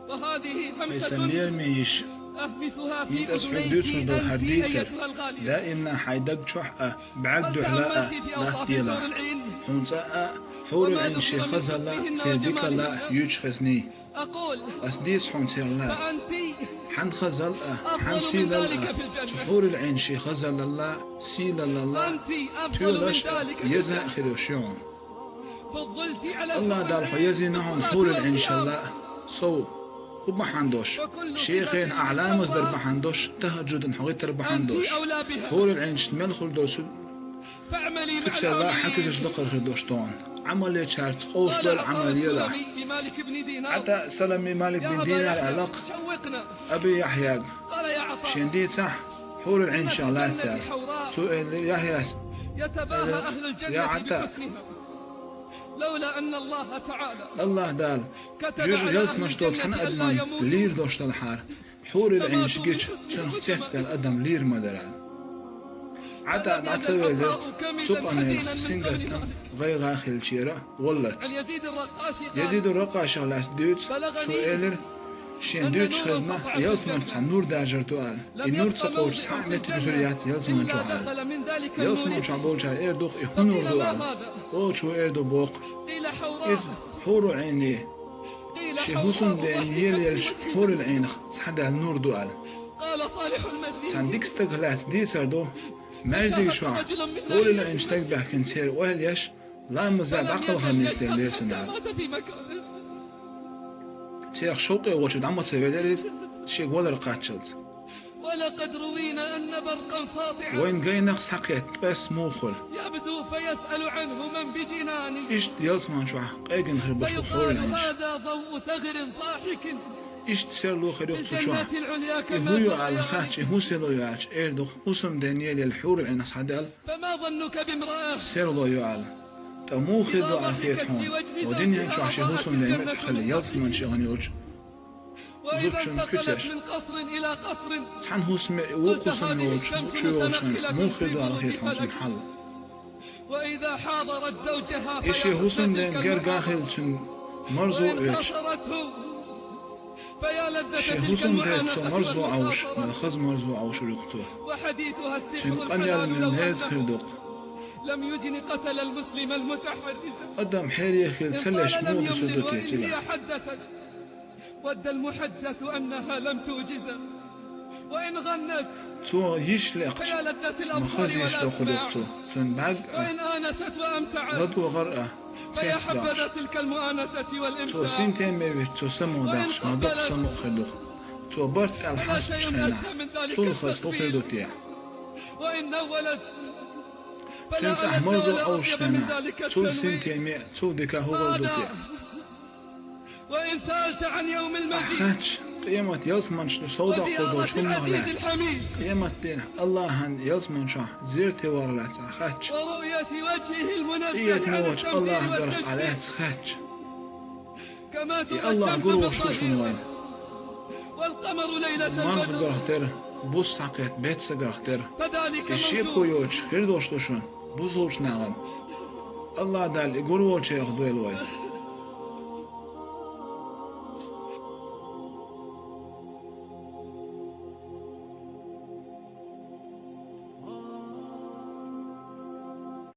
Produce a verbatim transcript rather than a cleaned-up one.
Ай сан лераме йиша, хӀинца ас хьога дуьйцур долу хӀара дийцар, даимна хьайн даг чохь а, бӀаьрг дуьхьал а латтаделахь. Хьуна цкъа а хьурул-Ӏийнийн хазалла а, церан дикалла а юьйцуш хезний. Ас дийца хьуна церан лаца. Хьан хазалла а, хьан сийлалла а цу хьурул-Ӏийнийн хазаллал а, сийлаллал а тоьлуш а, еза а хир йолуш ю хьуна. АллахӀ Дала хьо езийна хьуна хьурул-Ӏийнашал а, сов, хӀун бахьана долуш, шен хенахь ахь ламаз дар бахьана долуш, тахӀажжудана хьо гӀиттар бахьана долуш, хьурул-Ӏийнашна мел хуьлуш долу куьцалла а хьан куьцаш лакхара хир долуш ду хьуна. Ӏамал ечаьрца къовсадойла Ӏамал елахь. Ӏатаъ, Салам бин Малик бин Динар аьлла-кх Аби Яхьъяга, шена дийцахь хьурул-Ӏийнашал лаьцна. Цо элира Яхьъяс, элира: «Я Ӏатаъ, АллахӀ Дала жоьжахатин ялсаманеш долу цхьана адамна лийр долуш делахьара, хьурул-Ӏийнаш гича, цунах цецдаьлла адам лийр ма дара». Ӏатаъ дӀа ца велира-кх, цу къамелах сингаттам, гӀайгӀа хилчера а, валлалц. Язид ар-Ракъаших лаьцна дуьйцу, цо элира: «Шена дуьйцуш хезна, ялсаманчохь нур даржар ду», – аьлла. И нур ца кхочуш цхьа а меттиг юзур яц ялсаманчохь аьлла. Ялсаманчохь болчара эр ду-кх: «И хӀун нур ду?» – аьлла. Оцо эр ду боху: «Иза хьурул-Ӏийнийн шен хӀусамден елаеллачу хьурул-Ӏийнах схьадаьлла нур ду», – аьлла. Цхьана дика стага лаьцна дийцар ду, маьждиг чохь хьурул-Ӏийнаш стаг баьхкина церан ойла еш, ламаза дӀакхалхар нисделлера цуьнан. Церах шовкъе волчу дӀа ма ца велира иза, шега валар кхаччалц. Вайна гайна-кх схьакхетта ткъес муха хуьлу. Иштта ялсаманчохь къегина хир бу шух хьурул-Ӏийнаш. Иштта серло хир ю-кх цу чохь. И хӀун ю аьлла хаьттича, и хӀун серло ю аьлча, эр ду-кх: «ХӀусамден елаелла хьурул-Ӏийнах схьадаьлла серло ю», – аьлла. ТӀаккха муха хир ду аьлла хета хьуна, хӀокху дуьнен чохь шен хӀусамден муьтӀахь хилла ялсаманчу тӀехь йолчу зудчун куьцаш? Цхьана хӀусаме а, вукху хӀусаме волчу чу йолчу хенахь муха хир ду аьлла хета хьуна цуьнан хьал? И шен хӀусамден герга а хилла, цуьнан марзо а оьцуш, шен хӀусамдеца цо марзо Ӏовшуш, мел хаза марзо Ӏовшур ю-кх цо. Цуьнан къамел мел мерза хир ду-кх. Адам хьере хилла ца леш муха дуьсур ду те цигахь? Цо йиш лекхча, ма хаза йиш локхур ю-кх цо, цуьнан бӀаьрг а, ладогӀар а цецдоккхуш. Цо синтеме витча, цо самукъадоккхуш, ма дукха самукъа хир ду-кх. Цо барт аьлла хьастачу хенахь, цул хаза хӀун хир ду техьа? Цуьнца ахь марзо Ӏовшучу хенахь, цул синтеме а, цул дика хӀун хир ду техьа? Ахь хаьттича, къемат ялсаманчу совдаккхур долчу хӀуманах лаьцна, къематдийнахь АллахӀан ялсаманчохь зерате варах лаьцна ахь хаьттича, къинхетаме волчу АллахӀан гарах ахь лаьцна хаьттича, и АллахӀ гур волуш ву шуна вайна. Марха гарх тера, буса схьакхетта беццан гарх тера. И шеко йоцуш хир долуш ду шуна бусалбачу нахана. АллахӀ Дала и гур волчарах дойла вай.